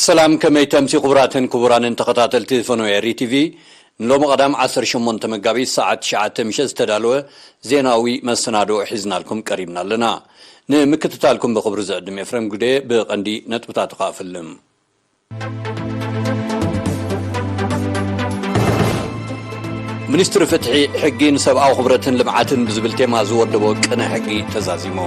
ሰላም፣ ከመይ ተምሲ ክቡራትን ክቡራንን ተኸታተልቲ ፈነወ ሪ ቲ ቪ፣ ንሎሚ ቀዳም ዓሰርተ ሸሞንተ መጋቢት ሰዓት ትሽዓተ ምሸት ዝተዳለወ ዜናዊ መሰናድኦ ሒዝናልኩም ቀሪብና ኣለና። ንምክትታልኩም ብኽብሪ ዝዕድም ኤፍሬም ጉዴ። ብቐንዲ ነጥብታቱ ከኣ ፈልዮም። ሚኒስትሪ ፍትሒ፣ ሕጊ ንሰብኣዊ ክብረትን ልምዓትን ብዝብል ቴማ ዝወደቦ ቅነ ሕጊ ተዛዚሙ።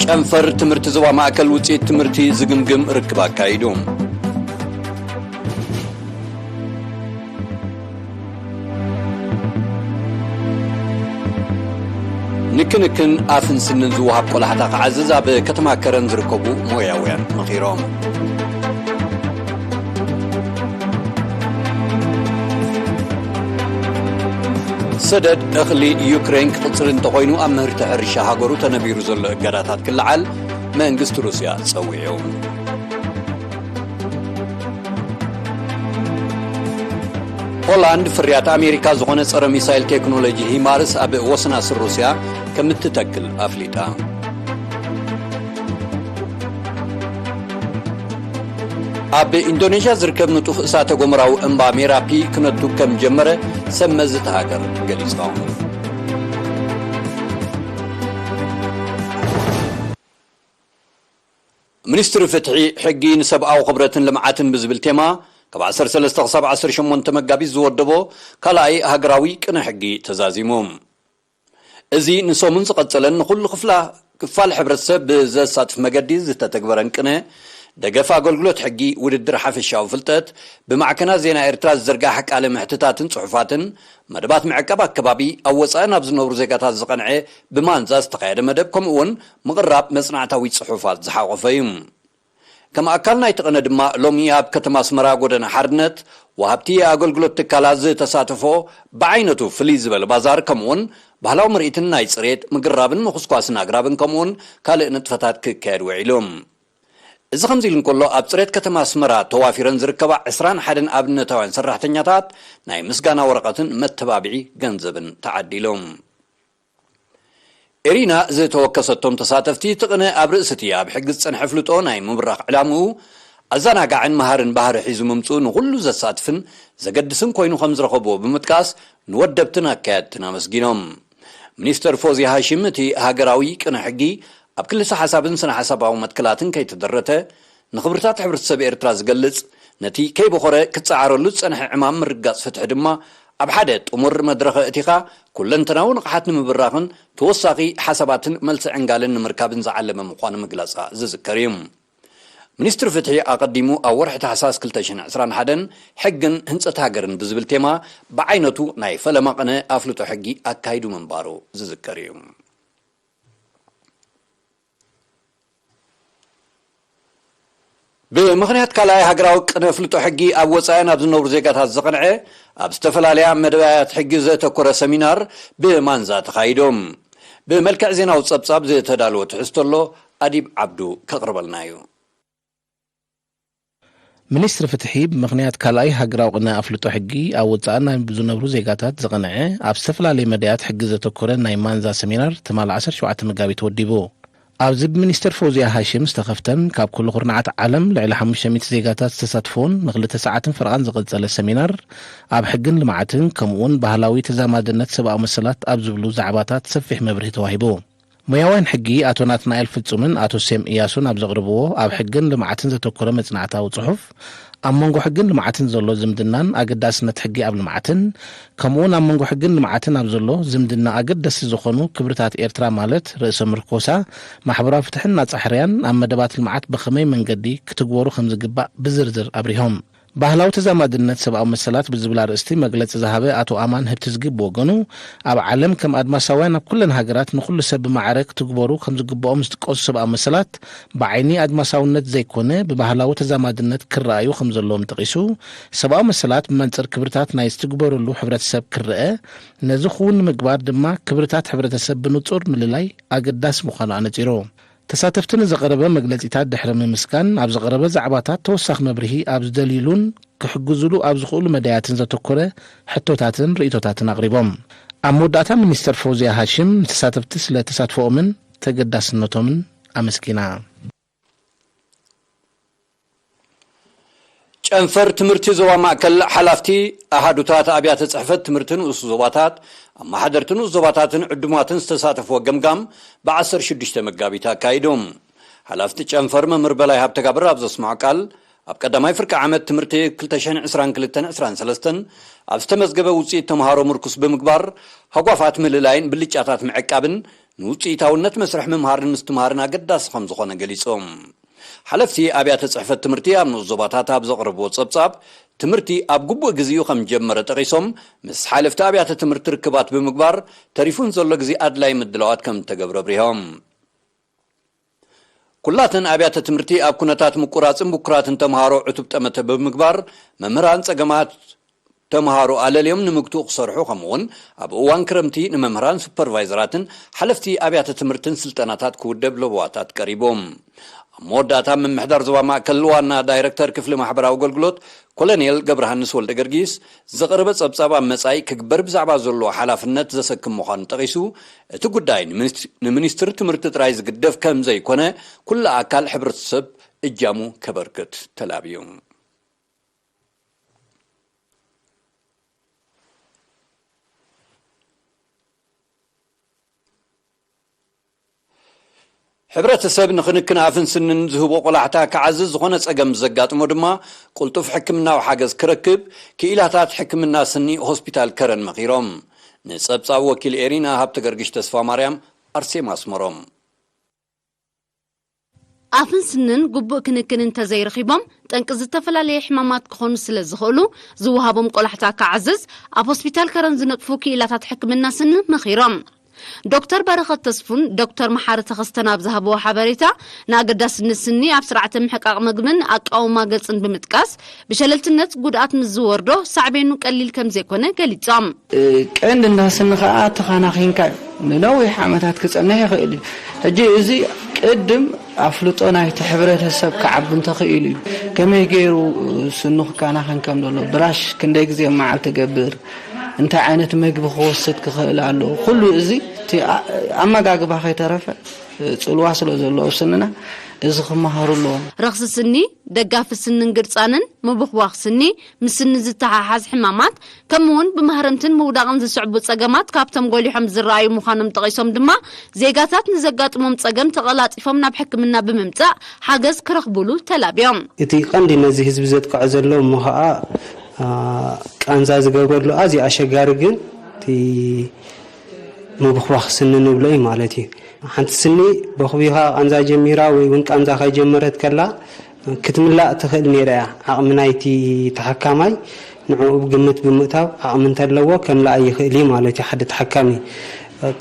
ጨንፈር ትምህርቲ ዞባ ማእከል ውፅኢት ትምህርቲ ዝግምግም ርክብ ኣካይዱ። ንክንክን ኣፍን ስንን ዝወሃብ ቆላሕታ ክዓዝዝ ኣብ ከተማ ከረን ዝርከቡ ሞያውያን መኺሮም። ሰደድ እኽሊ ዩክሬን ክቕጽል እንተኾይኑ፣ ኣብ ምህርቲ ሕርሻ ሃገሩ ተነቢሩ ዘሎ እገዳታት ክለዓል መንግስቲ ሩስያ ጸዊዑ። ፖላንድ ፍርያት ኣሜሪካ ዝኾነ ጸረ ሚሳይል ቴክኖሎጂ ሂማርስ ኣብ ወሰናስን ሩስያ ከም እትተክል ኣፍሊጣ። ኣብ ኢንዶኔዥያ ዝርከብ ንጡፍ እሳተ ጎመራዊ እምባ ሜራፒ ክነቱ ከም ጀመረ ሰብ መዚ እታ ሃገር ገሊጾም። ሚኒስትሪ ፍትሒ፣ ሕጊ ንሰብኣዊ ክብረትን ልምዓትን ብዝብል ቴማ ካብ ዓሰርተ ሰለስተ ክሳብ ዓሰርተ ሸሞንተ መጋቢት ዝወደቦ ካልኣይ ሃገራዊ ቅነ ሕጊ ተዛዚሙ። እዚ ንሰሙን ዝቐጸለን ንኹሉ ክፍላ-፣ ክፋል ሕብረተሰብ ብዘሳትፍ መገዲ ዝተተግበረን ቅነ ደገፍ ኣገልግሎት ሕጊ፣ ውድድር ሓፈሻዊ ፍልጠት፣ ብማዕከናት ዜና ኤርትራ ዝዝርጋሕ ቃለ ምሕትታትን ጽሑፋትን፣ መደባት ምዕቃብ ኣከባቢ፣ ኣብ ወጻኢ ናብ ዝነብሩ ዜጋታት ዝቐንዐ ብማንዛ ዝተኻየደ መደብ፣ ከምኡ እውን ምቕራብ መጽናዕታዊ ጽሑፋት ዝሓቖፈ እዩ። ከም ኣካል ናይቲ ቅነ ድማ፣ ሎሚ ኣብ ከተማ ኣስመራ ጎደና ሓርነት፣ ወሃብቲ ኣገልግሎት ትካላት ዝተሳተፎ ብዓይነቱ ፍልይ ዝበለ ባዛር፣ ከምኡውን ባህላዊ ምርኢትን ናይ ጽሬት፣ ምግራብን ምኹስኳስን ኣግራብን፣ ከምኡውን ካልእ ንጥፈታት ክካየድ ውዒሉ። እዚ ከምዚ ኢሉ እንከሎ፣ ኣብ ጽሬት ከተማ ኣስመራ ተዋፊረን ዝርከባ ዕስራን ሓደን ኣብነታውያን ሰራሕተኛታት ናይ ምስጋና ወረቐትን መተባብዒ ገንዘብን ተዓዲሎም። ኤሪና ዝተወከሰቶም ተሳተፍቲ፣ እቲ ቅነ ኣብ ርእሲ እቲ ኣብ ሕጊ ዝጸንሐ ኣፍልጦ ናይ ምብራኽ ዕላምኡ፣ ኣዘናጋዕን መሃርን ባህሪ ሒዙ ምምጽኡ ንኹሉ ዘሳትፍን ዘገድስን ኮይኑ ከም ዝረኸብዎ ብምጥቃስ፣ ንወደብትን ኣካየድትን ኣመስጊኖም። ሚኒስተር ፎዚ ሃሽም፣ እቲ ሃገራዊ ቅነ ሕጊ ኣብ ክልሰ ሓሳብን ስነ ሓሳባዊ መትከላትን ከይተደረተ፣ ንኽብርታት ሕብረተሰብ ኤርትራ ዝገልጽ፣ ነቲ ከይበኾረ ክጸዓረሉ ዝጸንሐ ዕማም ምርግጋጽ ፍትሒ ድማ ኣብ ሓደ ጥሙር መድረኽ ኣእቲኻ፣ ኩለንተናዊ ንቕሓት ንምብራኽን ተወሳኺ ሓሳባትን መልሲ ዕንጋለን ንምርካብን ዝዓለመ ምዃኑ ምግላጻ ዝዝከር እዩ። ሚኒስትሪ ፍትሒ ኣቐዲሙ ኣብ ወርሒ ታሕሳስ ክልተ ሽሕን ዕስራን ሓደን ሕግን ህንጸት ሃገርን ብዝብል ቴማ ብዓይነቱ ናይ ፈለማ ቅነ ኣፍልጦ ሕጊ ኣካይዱ ምንባሩ ዝዝከር እዩ። ብምኽንያት ካልኣይ ሃገራዊ ቅነ ኣፍልጦ ሕጊ ኣብ ወጻኢ ናብ ዝነብሩ ዜጋታት ዝቐንዐ ኣብ ዝተፈላለያ መደባያት ሕጊ ዘተኮረ ሰሚናር ብማንዛ ተኻይዶም። ብመልክዕ ዜናዊ ጸብጻብ ዝተዳለወ ትሕዝቶ ኣሎ፣ ኣዲብ ዓብዱ ከቕርበልና እዩ። ሚኒስትሪ ፍትሒ ብምኽንያት ካልኣይ ሃገራዊ ቅነ ኣፍልጦ ሕጊ ኣብ ወጻኢ ናብ ዝነብሩ ዜጋታት ዝቐንዐ ኣብ ዝተፈላለየ መዳያት ሕጊ ዘተኮረ ናይ ማንዛ ሰሚናር ትማሊ ዓሰርተ ሸውዓተ መጋቢት ወዲቡ። ኣብዚ ብሚኒስትር ፎዚያ ሃሽም ዝተኸፍተን ካብ ኩሉ ኩርናዓት ዓለም ልዕሊ ሓሙሽተ ሚእቲ ዜጋታት ዝተሳትፎን ንክልተ ሰዓትን ፈረቓን ዝቐጸለ ሰሚናር፣ ኣብ ሕግን ልምዓትን ከምኡውን ባህላዊ ተዛማድነት ሰብኣዊ መሰላት ኣብ ዝብሉ ዛዕባታት ሰፊሕ መብርሂ ተዋሂቡ። ሞያውያን ሕጊ ኣቶ ናትናኤል ፍጹምን ኣቶ ሴም እያሱን ኣብ ዘቕርብዎ ኣብ ሕግን ልምዓትን ዘተኮረ መጽናዕታዊ ጽሑፍ፣ ኣብ መንጎ ሕግን ልምዓትን ዘሎ ዝምድናን ኣገዳስነት ሕጊ ኣብ ልምዓትን፣ ከምኡውን ኣብ መንጎ ሕግን ልምዓትን ኣብ ዘሎ ዝምድና ኣገደስቲ ዝኾኑ ክብርታት ኤርትራ፣ ማለት ርእሰ ምርኮሳ፣ ማሕበራዊ ፍትሕን ናጻ ሕርያን፣ ኣብ መደባት ልምዓት ብኸመይ መንገዲ ክትግበሩ ከም ዝግባእ ብዝርዝር ኣብሪሆም። ባህላዊ ተዛማድነት ሰብኣዊ መሰላት ብዝብል ኣርእስቲ መግለጺ ዝሃበ ኣቶ ኣማን ህብትዝጊ ብወገኑ፣ ኣብ ዓለም ከም ኣድማሳውያን ኣብ ኩለን ሃገራት ንኹሉ ሰብ ብማዕረ ክትግበሩ ከም ዝግብኦም ዝጥቀሱ ሰብኣዊ መሰላት፣ ብዓይኒ ኣድማሳውነት ዘይኮነ ብባህላዊ ተዛማድነት ክረኣዩ ከም ዘለዎም ጠቒሱ፣ ሰብኣዊ መሰላት ብመንጽር ክብርታት ናይ ዝትግበሩሉ ሕብረተሰብ ክረአ፣ ነዚ ክውን ንምግባር ድማ ክብርታት ሕብረተሰብ ብንጹር ምልላይ ኣገዳሲ ምዃኑ ኣነጺሩ። ተሳተፍቲ ንዝቐረበ መግለጺታት ድሕሪ ምምስጋን፣ ኣብ ዝቐረበ ዛዕባታት ተወሳኺ መብርሂ ኣብ ዝደልዩሉን ክሕግዙሉ ኣብ ዝኽእሉ መዳያትን ዘተኮረ ሕቶታትን ርእይቶታትን ኣቕሪቦም። ኣብ መወዳእታ ሚኒስተር ፈውዝያ ሃሽም ንተሳተፍቲ ስለ ተሳትፎኦምን ተገዳስነቶምን ኣመስጊና። ጨንፈር ትምህርቲ ዞባ ማእከል ሓላፍቲ ኣሃዱታት ኣብያተ ጽሕፈት ትምህርቲ ንኡስ ዞባታት፣ ኣመሓደርቲ ንኡስ ዞባታትን ዕዱማትን ዝተሳተፍዎ ገምጋም ብ ዓሰርተ ሽዱሽተ መጋቢት ኣካይዶም። ሓላፍቲ ጨንፈር መምህር በላይ ሃብተጋብር ኣብ ዘስምዖ ቃል፣ ኣብ ቀዳማይ ፍርቂ ዓመት ትምህርቲ ክልተ ሽሕን ዕስራን ክልተን ዕስራን ሰለስተን ኣብ ዝተመዝገበ ውጽኢት ተምሃሮ ምርኩስ ብምግባር፣ ሃጓፋት ምልላይን ብልጫታት ምዕቃብን ንውጽኢታውነት መስርሕ ምምሃርን ምስትምሃርን ኣገዳሲ ከም ዝኾነ ገሊጾም። ሓለፍቲ ኣብያተ ጽሕፈት ትምህርቲ ኣብ ንኡስ ዞባታት ኣብ ዘቕረብዎ ጸብጻብ፣ ትምህርቲ ኣብ ግቡእ ግዜኡ ከም ጀመረ ጠቒሶም፣ ምስ ሓለፍቲ ኣብያተ ትምህርቲ ርክባት ብምግባር፣ ተሪፉን ዘሎ ግዜ ኣድላይ ምድላዋት ከም እተገብረ ኣብሪሆም። ኩላተን ኣብያተ ትምህርቲ ኣብ ኩነታት ምቁራጽን ብኩራትን ተምሃሮ ዕቱብ ጠመተ ብምግባር፣ መምህራን ጸገማት ተምሃሮ ኣለልዮም ንምግትኡ ክሰርሑ፣ ከምኡውን ኣብ እዋን ክረምቲ ንመምህራን፣ ሱፐርቫይዘራትን ሓለፍቲ ኣብያተ ትምህርትን ስልጠናታት ክውደብ ለበዋታት ቀሪቦም። ኣብ መወዳእታ፣ ምምሕዳር ዞባ ማእከል ዋና ዳይረክተር ክፍሊ ማሕበራዊ ኣገልግሎት ኮሎኔል ገብረሃንስ ወልደ ገርጊስ፣ ዝቐረበ ጸብጻብ ኣብ መጻኢ ክግበር ብዛዕባ ዘለዎ ሓላፍነት ዘሰክም ምዃኑ ጠቒሱ፣ እቲ ጉዳይ ንምኒስ-፣ ንሚኒስትሪ ትምህርቲ ጥራይ ዝግደፍ ከም ዘይኮነ፣ ኩሉ ኣካል ሕብረተሰብ እጃሙ ከበርክት ተላብዩ። ሕብረተሰብ ንክንክን ኣፍን ስንን ዝህቦ ቆላሕታ ክዓዝዝ፣ ዝኾነ ጸገም ዘጋጥሞ ድማ ቅልጡፍ ሕክምናዊ ሓገዝ ክረክብ፣ ክኢላታት ሕክምና ስኒ ሆስፒታል ከረን መኺሮም። ንጸብጻብ ወኪል ኤሪና ሃብተ ገርግሽ ተስፋ ማርያም፣ ኣርሴማ ኣስመሮም። ኣፍን ስንን ግቡእ ክንክን እንተዘይረኺቦም፣ ጠንቂ ዝተፈላለየ ሕማማት ክኾኑ ስለ ዝኽእሉ፣ ዝወሃቦም ቆላሕታ ክዓዝዝ፣ ኣብ ሆስፒታል ከረን ዝነጥፉ ክኢላታት ሕክምና ስኒ መኺሮም። ዶክተር በረኸት ተስፉን ዶክተር መሓሪ ተኸስተን ኣብ ዝሃብዎ ሓበሬታ፣ ንኣገዳስነት ስኒ ኣብ ስርዓተ ምሕቃቕ መግብን ኣቃውማ ገጽን ብምጥቃስ፣ ብሸለልትነት ጉድኣት ምስ ዝወርዶ ሳዕቤኑ ቀሊል ከም ዘይኮነ ገሊጾም። እ፣ ቀንዲ እንዳ ስኒ ከኣ ተኻናኺንካ እዩ። ንነዊሕ ዓመታት ክጸንሕ ይኽእል እዩ። ሕጂ እዚ ቅድም ኣፍልጦ ናይቲ ሕብረተሰብ ክዓቢ እንተኽኢሉ እዩ። ከመይ ገይሩ ስኑ ክከናኸን ከም ዘሎ፣ ብራሽ ክንደይ ግዜ መዓልቲ ገብር፣ እንታይ ዓይነት መግቢ ክወስድ ክኽእል ኣለዎ፣ ኩሉ እዚ እቲ ኣ-፣ ኣመጋግባ ከይተረፈ ጽልዋ ስለ ዘለዎ ኣብ ስንና እዚ ክመሃሩ ኣለዎም። ረኽሲ ስኒ፣ ደጋፊ ስንን ግርጻንን፣ ምብኽዋኽ ስኒ፣ ምስ ስኒ ዝተሓሓዝ ሕማማት፣ ከምኡውን ብማህረምትን ምውዳቕን ዝስዕቡ ጸገማት ካብቶም ጎሊሖም ዝረኣዩ ምዃኖም ጠቒሶም ድማ፣ ዜጋታት ንዘጋጥሞም ጸገም ተቐላጢፎም ናብ ሕክምና ብምምጻእ ሓገዝ ክረኽቡሉ ተላብዮም። እቲ ቀንዲ ነዚ ህዝቢ ዘጥቅዖ ዘሎ እሞ ኸኣ፣ አ፣ ቃንዛ ዝገብረሉ ኣዝዩ ኣሸጋሪ ግን እቲ ምብኽባኽ ስኒ ንብሎ እዩ ማለት እዩ። ሓንቲ ስኒ በኽቢኻ ቃንዛ ጀሚራ ወይ እውን ቃንዛ ከይጀመረት ከላ ክትምላእ ትኽእል ነይራ እያ። ዓቕሚ ናይቲ ተሓካማይ ንዕኡ ግምት ብምእታው ዓቕሚ እንተለዎ ከምልኣ ይኽእል እዩ ማለት እዩ። ሓደ ተሓካሚ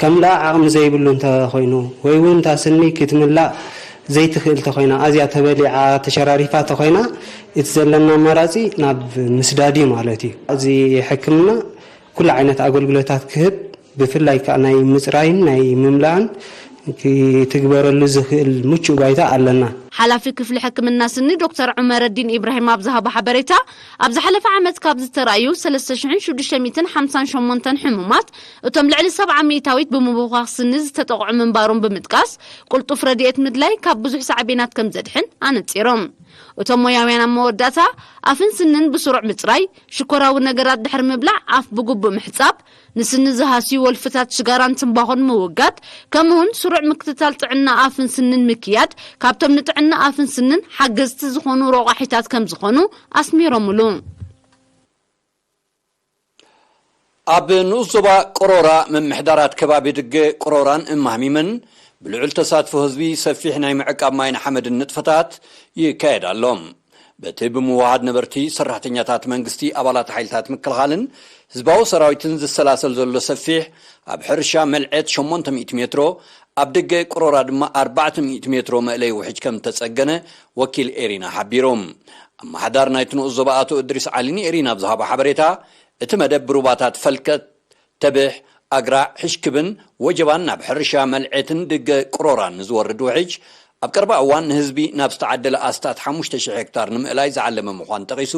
ከምልኣ ዓቕሚ ዘይብሉ እንተኾይኑ ወይ እውን እታ ስኒ ክትምላእ ዘይትኽእል ተኾይና፣ ኣዝያ ተበሊዓ ተሸራሪፋ ተኾይና፣ እቲ ዘለና ኣማራጺ ናብ ምስዳድ እዩ ማለት እዩ። እዚ ሕክምና ኩሉ ዓይነት ኣገልግሎታት ክህብ፣ ብፍላይ ከኣ ናይ ምጽራይን ናይ ምምላእን ክትግበረሉ ዝኽእል ምቹእ ባይታ ኣለና። ሓላፊ ክፍሊ ሕክምና ስኒ ዶክተር ዑመረዲን ኢብራሂም ኣብ ዝሃቦ ሓበሬታ፣ ኣብ ዝሓለፈ ዓመት ካብ ዝተራእዩ ሰለስተ ሽሕን ሽዱሽተ ሚእትን ሓምሳን ሸሞንተን ሕሙማት፣ እቶም ልዕሊ ሰብዓ ሚእታዊት ብምብኻኽ ስኒ ዝተጠቕዑ ምንባሮም ብምጥቃስ፣ ቅልጡፍ ረድኤት ምድላይ ካብ ብዙሕ ሳዕቤናት ከም ዘድሕን ኣነጺሮም። እቶም ሞያውያን ኣብ መወዳእታ፣ ኣፍን ስንን ብስሩዕ ምጽራይ፣ ሽኮራዊ ነገራት ድሕሪ ምብላዕ ኣፍ ብግቡእ ምሕጻብ፣ ንስኒ ዝሃስዩ ወልፍታት ሽጋራን ትምባኾን ምውጋድ፣ ከምኡውን ስሩዕ ምክትታል ጥዕና ኣፍን ስንን ምክያድ፣ ካብቶም ንጥዕና ኣፍን ስንን ሓገዝቲ ዝኾኑ ረቋሒታት ከም ዝኾኑ ኣስሚሮምሉ። ኣብ ንኡስ ዞባ ቅሮራ፣ ምምሕዳራት ከባቢ ድገ ቅሮራን እማህሚመን ብልዑል ተሳትፎ ህዝቢ ሰፊሕ ናይ ምዕቃብ ማይን ሓመድን ንጥፈታት ይካየድ ኣሎ። በቲ ብምውሃድ ነበርቲ፣ ሰራሕተኛታት መንግስቲ፣ ኣባላት ሓይልታት ምክልኻልን ህዝባዊ ሰራዊትን ዝሰላሰል ዘሎ ሰፊሕ፣ ኣብ ሕርሻ መልዐት ሸሞንተ ሚእቲ ሜትሮ፣ ኣብ ደገ ቅሮራ ድማ ኣርባዕተ ሚእቲ ሜትሮ መእለይ ውሕጅ ከም እተጸገነ ወኪል ኤሪና ሓቢሩ። ኣመሓዳሪ ናይቲ ንኡስ ዞባ ኣቶ እድሪስ ዓሊ ንኤሪና ኣብ ዝሃቦ ሓበሬታ፣ እቲ መደብ ብሩባታት ፈልከት፣ ተብሕ፣ ኣግራዕ፣ ሕሽክብን ወጀባን ናብ ሕርሻ መልዐትን ደገ ቅሮራን ንዝወርድ ውሕጅ፣ ኣብ ቀረባ እዋን ንህዝቢ ናብ ዝተዓደለ ኣስታት ሓሙሽተ ሽሕ ሄክታር ንምእላይ ዝዓለመ ምዃኑ ጠቒሱ፣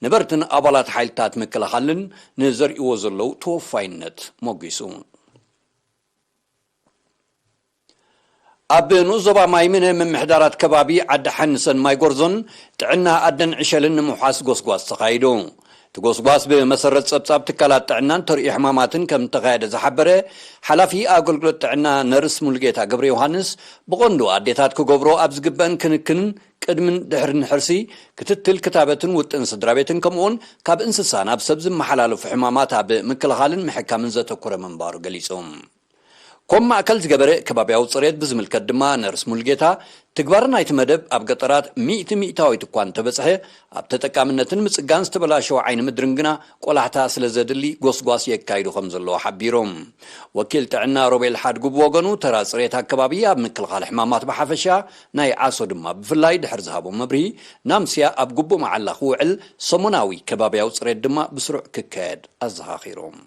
ነበርትን ኣባላት ሓይልታት ምክልኻልን ንዘርእይዎ ዘለዉ ተወፋይነት ሞጊሱ። ኣብ ንኡስ ዞባ ማይምነ ምምሕዳራት ከባቢ ዓዲ ሓንሰን ማይ ጎርዞን ጥዕና ኣደን ዕሸልን ንምውሓስ ጎስጓስ ተኻይዱ። እቲ ጎስጓስ ብመሰረት ጸብጻብ ትካላት ጥዕናን ተርእዮ ሕማማትን ከም እተኻየደ ዝሓበረ ሓላፊ ኣገልግሎት ጥዕና ነርስ ሙሉጌታ ገብረ ዮሃንስ፣ ብቐንዱ ኣዴታት ክገብሮ ኣብ ዝግበአን ክንክንን ቅድምን ድሕርን ሕርሲ፣ ክትትል ክታበትን ውጥን ስድራ ቤትን ከምኡውን ካብ እንስሳ ናብ ሰብ ዝመሓላለፉ ሕማማት ኣብ ምክልኻልን ምሕካምን ዘተኮረ ምንባሩ ገሊጹ። ኮም ማእከል ዝገበረ ከባብያዊ ጽሬት ብዝምልከት ድማ ነርስ ሙልጌታ፣ ትግባር ናይቲ መደብ ኣብ ገጠራት ሚእቲ ሚእታዊት እኳ እንተበጽሐ፣ ኣብ ተጠቃምነትን ምጽጋን ዝተበላሸወ ዓይኒ ምድርን ግና ቆላሕታ ስለ ዘድሊ ጎስጓስ የካይዱ ከም ዘለዉ ሓቢሮም። ወኪል ጥዕና ሮቤል ሓድጉ ብወገኑ፣ ተራ ጽሬት ኣከባቢ ኣብ ምክልኻል ሕማማት ብሓፈሻ፣ ናይ ዓሶ ድማ ብፍላይ ድሕሪ ዝሃቦ መብርሂ፣ ናምስያ ኣብ ግቡእ መዓላ ክውዕል ሰሙናዊ ከባብያዊ ጽሬት ድማ ብስሩዕ ክካየድ ኣዘኻኺሮም።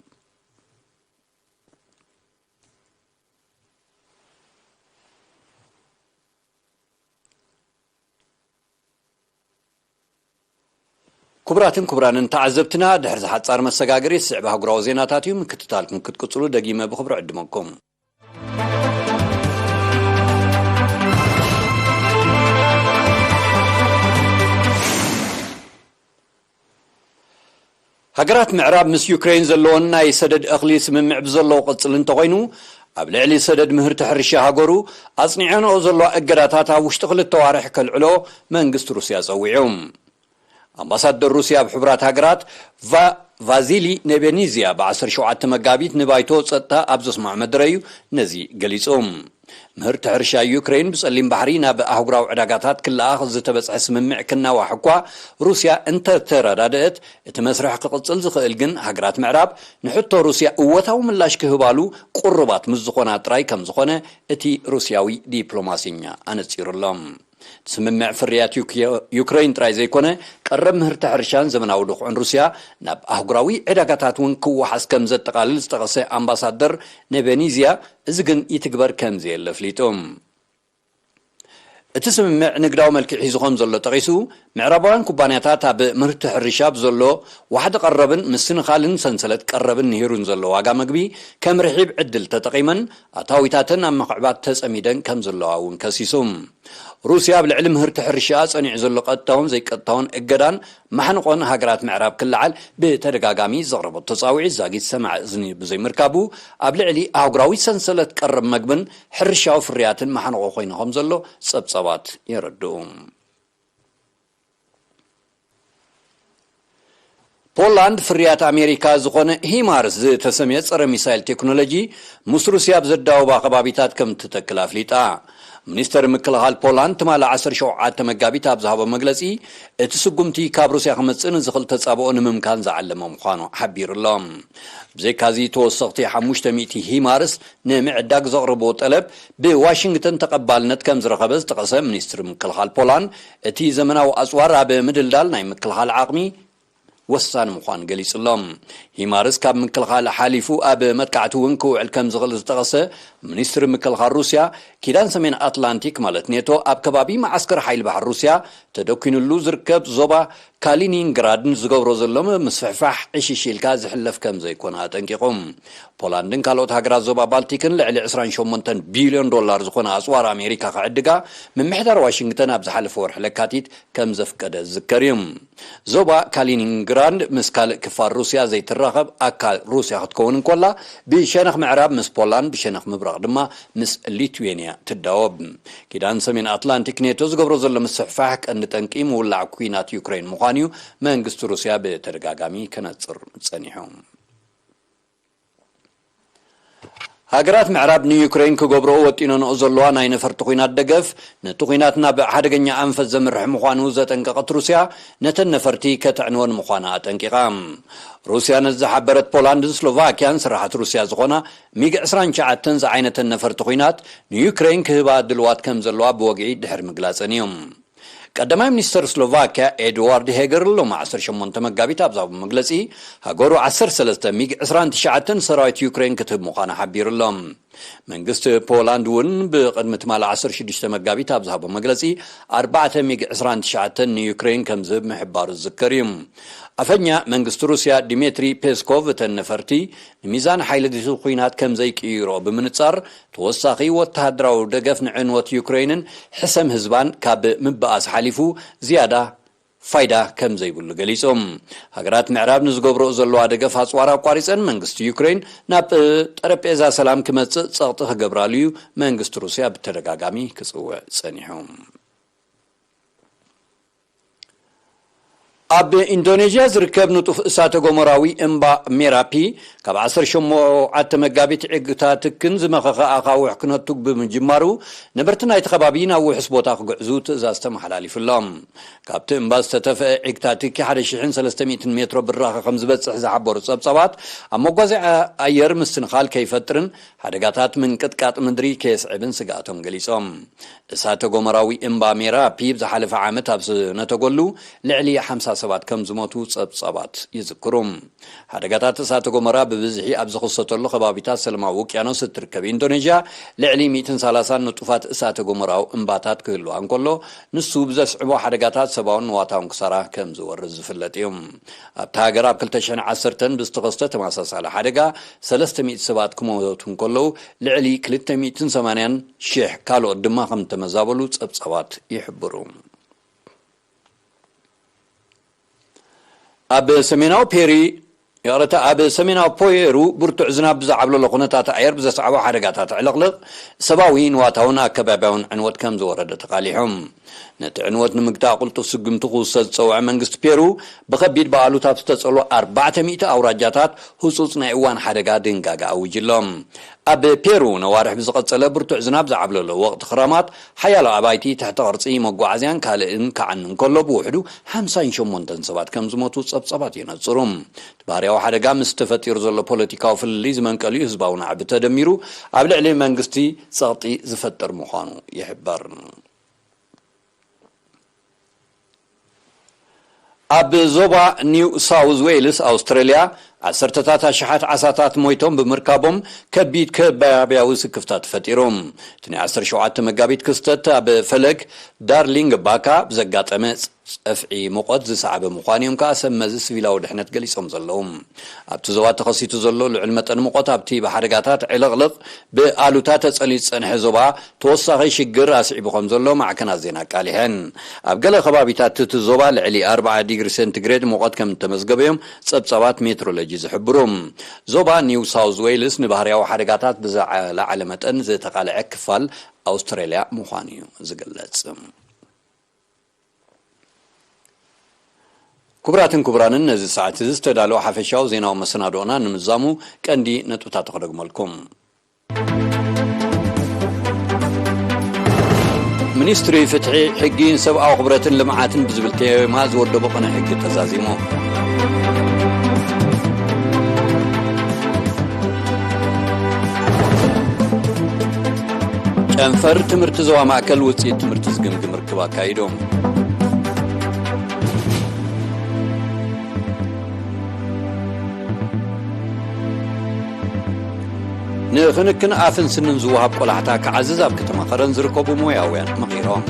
ክቡራትን ክቡራንን ተዓዘብትና፣ ድሕሪ ዝሓጻር መሰጋገሪ ዝስዕብ ኣህጉራዊ ዜናታት እዩ። ምክትታልኩም ክትቅጽሉ ደጊመ ብኽብሪ ዕድመኩም። ሃገራት ምዕራብ ምስ ዩክሬን ዘለወን ናይ ሰደድ እኽሊ ስምምዕ ብዘለዎ ቅጽል እንተኾይኑ፣ ኣብ ልዕሊ ሰደድ ምህርቲ ሕርሻ ሃገሩ ኣጽኒዐንኦ ዘለዋ እገዳታት ኣብ ውሽጢ ክልተ ዋርሕ ከልዕሎ መንግስቲ ሩስያ ጸዊዑ። ኣምባሳደር ሩስያ ኣብ ሕቡራት ሃገራት ቫ-፣ ቫዚሊ ኔቤኒዝያ ብ ዓሰርተ ሸውዓተ መጋቢት ንባይቶ ጸጥታ ኣብ ዘስምዖ መደረ እዩ ነዚ ገሊጹ። ምህርቲ ሕርሻ ዩክሬን ብጸሊም ባሕሪ ናብ ኣህጉራዊ ዕዳጋታት ክለኣኽ ዝተበጽሐ ስምምዕ ክናዋሕ እኳ፣ ሩስያ እንተተረዳደአት፣ እቲ መስርሕ ክቕጽል ዝኽእል ግን ሃገራት ምዕራብ ንሕቶ ሩስያ እወታዊ ምላሽ ክህባሉ ቅሩባት ምስ ዝኾና ጥራይ ከም ዝኾነ እቲ ሩስያዊ ዲፕሎማሲኛ ኣነጺሩ ኣሎ። ስምምዕ ፍርያት ዩክ-፣ ዩክሬን ጥራይ ዘይኮነ፣ ቀረብ ምህርቲ ሕርሻን ዘመናዊ ድኹዕን ሩስያ ናብ ኣህጉራዊ ዕዳጋታት እውን ክወሓስ ከም ዘጠቓልል ዝጠቐሰ ኣምባሳደር ኔቤኒዝያ፣ እዚ ግን ይትግበር ከም ዘየለ ኣፍሊጡ። እቲ ስምምዕ ንግዳዊ መልክዕ ሒዙ ከም ዘሎ ጠቒሱ፣ ምዕራባውያን ኩባንያታት ኣብ ምህርቲ ሕርሻ ብዘሎ ዋሕዲ ቀረብን ምስንኻልን ሰንሰለት ቀረብን ንሂሩን ዘሎ ዋጋ መግቢ ከም ርሒብ ዕድል ተጠቒመን ኣታዊታተን ኣብ ምኽዕባት ተጸሚደን ከም ዘለዋ እውን ከሲሱ። ሩስያ ኣብ ልዕሊ ምህርቲ ሕርሻ ጸኒዑ ዘሎ ቀጥታውን ዘይቀጥታውን እገዳን ማሕንቖን ሃገራት ምዕራብ ክለዓል ብተደጋጋሚ ዘቕረበቶ ጻውዒት ዛጊት ሰማዒ እዝኒ ብዘይምርካቡ፣ ኣብ ልዕሊ ኣህጉራዊ ሰንሰለት ቀረብ መግብን ሕርሻዊ ፍርያትን ማሕንቖ ኮይኑ ከም ዘሎ ጸብጻባት የረድኡ። ፖላንድ ፍርያት ኣሜሪካ ዝኾነ ሂማርስ ዝተሰምየ ጸረ ሚሳይል ቴክኖሎጂ ምስ ሩስያ ኣብ ዘዳወባ ከባቢታት ከም ትተክል ኣፍሊጣ። ሚኒስተር ምክልኻል ፖላንድ ትማሊ ዓሰርተ ሸውዓተ መጋቢት ኣብ ዝሃቦ መግለጺ፣ እቲ ስጉምቲ ካብ ሩስያ ክመጽእ ንዝኽእል ተጻብኦ ንምምካን ዝዓለመ ምዃኑ ሓቢሩ ኣሎ። ብዘይካዚ፣ ተወሰኽቲ ሓሙሽተ ሚእቲ ሂማርስ ንምዕዳግ ዘቕረብዎ ጠለብ ብዋሽንግተን ተቐባልነት ከም ዝረኸበ ዝጠቐሰ ሚኒስትሪ ምክልኻል ፖላንድ፣ እቲ ዘመናዊ ኣጽዋር ኣብ ምድልዳል ናይ ምክልኻል ዓቕሚ ወሳኒ ምዃኑ ገሊጹ ኣሎ። ሂማርስ ካብ ምክልኻል ሓሊፉ ኣብ መጥቃዕቲ እውን ክውዕል ከም ዝኽእል ዝጠቐሰ ሚኒስትሪ ምክልኻል ሩስያ፣ ኪዳን ሰሜን ኣትላንቲክ ማለት ኔቶ ኣብ ከባቢ መዓስከር ሓይሊ ባሕሪ ሩስያ ተደኲንሉ ዝርከብ ዞባ ካሊኒንግራድ ንዝገብሮ ዘሎ ምስፍሕፋሕ ዕሽሽ ኢልካ ዝሕለፍ ከም ዘይኮነ ኣጠንቂቑ። ፖላንድን ካልኦት ሃገራት ዞባ ባልቲክን ልዕሊ ዕስራን ሸሞንተን ቢልዮን ዶላር ዝኾነ ኣጽዋር ኣሜሪካ ክዕድጋ ምምሕዳር ዋሽንግተን ኣብ ዝሓለፈ ወርሒ ለካቲት ከም ዘፍቀደ ዝዝከር እዩ። ዞባ ካሊኒንግራድ ምስ ካልእ ክፋል ሩስያ ዘይትራኸብ ኣካል ሩስያ ክትከውን እንኮላ፣ ብሸነኽ ምዕራብ ምስ ፖላንድ፣ ብሸነኽ ምብራቕ ድማ ምስ ሊትዌንያ ትዳወብ። ኪዳን ሰሜን ኣትላንቲክ ኔቶ ዝገብሮ ዘሎ ምስሕፋሕ ቀንዲ ጠንቂ ምውላዕ ኲናት ዩክሬን ምዃኑ እዩ መንግስቲ ሩስያ ብተደጋጋሚ ከነጽር ጸኒሑ። ሃገራት ምዕራብ ንዩክሬን ክገብርኦ ወጢነንኦ ዘለዋ ናይ ነፈርቲ ኲናት ደገፍ፣ ነቲ ኲናት ናብ ሓደገኛ ኣንፈት ዘምርሕ ምዃኑ ዘጠንቀቐት ሩስያ፣ ነተን ነፈርቲ ከተዕንወን ምዃና ኣጠንቂቓ። ሩስያ ነዚ ዝሓበረት፣ ፖላንድን ስሎቫክያን ስራሓት ሩስያ ዝኾና ሚግ ዕስራን ትሽዓተን ዝዓይነተን ነፈርቲ ኲናት ንዩክሬን ክህባ ድልዋት ከም ዘለዋ ብወግዒ ድሕሪ ምግላጸን እዮም። ቀዳማይ ሚኒስተር ስሎቫክያ ኤድዋርድ ሄገር ሎሚ ዓሰርተ ሸሞንተ መጋቢት ኣብ ዝሃቦ መግለጺ፣ ሃገሩ ዓሰርተ ሰለስተ ሚግ ዕስራን ትሽዓተን ሰራዊት ዩክሬን ክትህብ ምዃና ሓቢሩ ኣሎ። መንግስቲ ፖላንድ እውን ብቕድሚ ትማሊ ዓሰርተ ሽዱሽተ መጋቢት ኣብ ዝሃቦ መግለጺ፣ ኣርባዕተ ሚግ ዕስራን ትሽዓተን ንዩክሬን ከም ዝህብ ምሕባሩ ዝዝከር እዩ። ኣፈኛ መንግስቲ ሩስያ ዲሜትሪ ፔስኮቭ፣ እተን ነፈርቲ ንሚዛን ሓይሊ እቲ ኲናት ከም ዘይቅይሮ ብምንጻር፣ ተወሳኺ ወተሃደራዊ ደገፍ ንዕንወት ዩክሬንን ሕሰም ህዝባን ካብ ምብኣስ ሓሊፉ ዝያዳ ፋይዳ ከም ዘይብሉ ገሊጾም። ሃገራት ምዕራብ ንዝገብርኦ ዘለዋ ደገፍ ኣጽዋር ኣቋሪጸን፣ መንግስቲ ዩክሬን ናብ ጠረጴዛ ሰላም ክመጽእ ጸቕጢ ክገብራሉ እዩ መንግስቲ ሩስያ ብተደጋጋሚ ክጽውዕ ጸኒሑ። ኣብ ኢንዶኔዥያ ዝርከብ ንጡፍ እሳተ ጎመራዊ እምባ ሜራፒ ካብ ዓሰርተ ሸሞዓተ መጋቢት ዕግታ ትክን ዝመኸኸ ኣኻውሕ ክነቱ ብምጅማሩ፣ ነበርቲ ናይቲ ከባቢ ናብ ውሑስ ቦታ ክግዕዙ ትእዛዝ ተመሓላሊፉሎም። ካብቲ እምባ ዝተተፍአ ዕግታ ትኪ ሓደ ሽሕን ሰለስተ ሚእትን ሜትሮ ብራኸ ከም ዝበጽሕ ዝሓበሩ ጸብጻባት፣ ኣብ መጓዝያ ኣየር ምስትንኻል ከይፈጥርን ሓደጋታት ምንቅጥቃጥ ምድሪ ከየስዕብን ስግኣቶም ገሊጾም። እሳተ ጎመራዊ እምባ ሜራፒ ዝሓለፈ ዓመት ኣብ ዝነተጎሉ ልዕሊ ሓምሳ ሰባት ከም ዝሞቱ ጸብጻባት ይዝክሩ። ሓደጋታት እሳተ ጎመራ ብብዝሒ ኣብ ዝኽሰተሉ ከባቢታት ሰላማዊ ውቅያኖስ እትርከብ ኢንዶኔዥያ፣ ልዕሊ ሚእትን ሰላሳን ንጡፋት እሳተ ጎመራዊ እምባታት ክህልዋ እንከሎ፣ ንሱ ብዘስዕቦ ሓደጋታት ሰብኣውን ንዋታውን ክሳራ ከም ዝወርድ ዝፍለጥ እዩ። ኣብታ ሃገር ኣብ ክልተ ሽሕን ዓሰርተን ብዝተኸስተ ተመሳሳሊ ሓደጋ ሰለስተ ሚእቲ ሰባት ክሞቱ እንከለዉ፣ ልዕሊ ክልተ ሚእትን ሰማንያን ሽሕ ካልኦት ድማ ከም እተመዛበሉ ጸብጻባት ይሕብሩ። ኣብ ሰሜናዊ ፔሪ፣ ይቕረታ፣ ኣብ ሰሜናዊ ፔሩ ብርቱዕ ዝናብ ብዝዓብለሎ ኩነታት ኣየር ብዘስዓቦ ሓደጋታት ዕልቕልቕ፣ ሰብኣዊ፣ ንዋታውን ኣከባብያውን ዕንወት ከም ዝወረደ ተቓሊሖም። ነቲ ዕንወት ንምግታእ ቅልጡፍ ስጉምቲ ክውሰድ ዝጸውዐ መንግስቲ ፔሩ፣ ብኸቢድ ብኣሉታ ኣብ ዝተጸሉ ኣርባዕተ ሚእቲ ኣውራጃታት ህጹጽ ናይ እዋን ሓደጋ ድንጋገ ኣዊጁ ኣሎ። ኣብ ፔሩ ነዋርሕ ብዝቐጸለ ብርቱዕ ዝናብ ዝዓብለሎ ወቕቲ ክረማት፣ ሓያሎ ኣባይቲ፣ ትሕቲ ቅርጺ፣ መጓዓዝያን ካልእን ክዓኑ እንከሎ፣ ብውሕዱ ሓምሳን ሸሞንተን ሰባት ከም ዝሞቱ ጸብጻባት የነጽሩ። እቲ ባህርያዊ ሓደጋ ምስ ተፈጢሩ ዘሎ ፖለቲካዊ ፍልልይ ዝመንቀሉ እዩ። ህዝባዊ ናዕቢ ተደሚሩ ኣብ ልዕሊ መንግስቲ ጸቕጢ ዝፈጥር ምዃኑ ይሕበር። ኣብ ዞባ ኒው ሳውዝ ዌልስ ኣውስትራልያ፣ ዓሰርተታት ኣሽሓት ዓሳታት ሞይቶም ብምርካቦም፣ ከቢድ ከባብያዊ ስክፍታ ተፈጢሩ። እቲ ናይ ዓሰርተ ሸውዓተ መጋቢት ክስተት ኣብ ፈለግ ዳርሊንግ ባካ ብዘጋጠመ ጸፍዒ ሙቐት ዝሰዓበ ምዃኑ እዮም ከኣ ሰብ መዚ ሲቪላዊ ድሕነት ገሊጾም ዘለዉ። ኣብቲ ዞባ ተኸሲቱ ዘሎ ልዑል መጠን ሙቐት ኣብቲ ብሓደጋታት ዕልቕልቕ ብኣሉታ ተጸልዩ ዝጸንሐ ዞባ ተወሳኺ ሽግር ኣስዒቡ ከም ዘሎ ማዕከናት ዜና ኣቃሊሐን። ኣብ ገለ ከባቢታት እቲ ዞባ ልዕሊ ኣርብዓ ዲግሪ ሴንቲግሬድ ሙቐት ከም እተመዝገበ እዮም ጸብጻባት ሜትሮሎጂ ዝሕብሩ። ዞባ ኒው ሳውዝ ዌልስ ንባህርያዊ ሓደጋታት ብዝለዓለ መጠን ዝተቓልዐ ክፋል ኣውስትራልያ ምዃኑ እዩ ዝግለጽ። ክቡራትን ክቡራንን፣ ነዚ ሰዓት እዚ ዝተዳለወ ሓፈሻዊ ዜናዊ መሰናዶና ንምዛሙ ቀንዲ ነጥብታት ክደግመልኩም። ሚኒስትሪ ፍትሒ፣ ሕጊ፣ ሰብኣዊ ክብረትን ልምዓትን ብዝብል ቴማ ዝወደቦ ቅነ ሕጊ ተዛዚሙ። ጨንፈር ትምህርቲ ዞባ ማእከል ውፅኢት ትምህርቲ ዝግምግም ርክብ ኣካይዱ። ንክንክን ኣፍን ስንን ዝወሃብ ቆላሕታ ክዓዝዝ ኣብ ከተማ ከረን ዝርከቡ ሞያውያን መኺሮም።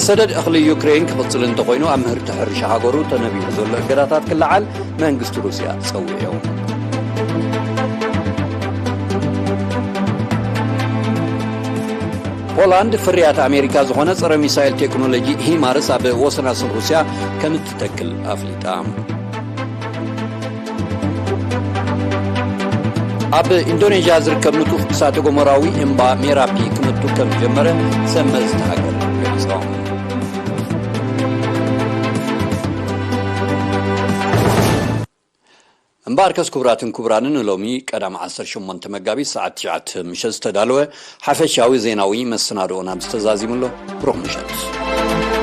ሰደድ እኽሊ ዩክሬን ክቕጽል እንተኾይኑ፣ ኣብ ምህርቲ ሕርሻ ሃገሩ ተነቢሩ ዘሎ እገዳታት ክለዓል መንግስቲ ሩስያ ጸዊዑ። ፖላንድ ፍርያት ኣሜሪካ ዝኾነ ጸረ ሚሳይል ቴክኖሎጂ ሂማርስ ኣብ ወሰናስን ሩስያ ከም እትተክል ኣፍሊጣ። ኣብ ኢንዶኔዥያ ዝርከብ ንጡፍ እሳተ ጎመራዊ እምባ ሜራፒ ክመቱ ከም ዝጀመረ ሰብ መዚ እታ ሃገር ገሊጾም። እምበኣርከስ ክቡራትን ክቡራንን፣ ንሎሚ ቀዳም ዓሰርተ ሸሞንተ መጋቢት ሰዓት ትሽዓተ ምሸት ዝተዳለወ ሓፈሻዊ ዜናዊ መሰናድኦና ምስ ተዛዚሙ ኣሎ። ብሩኽ ምሸት።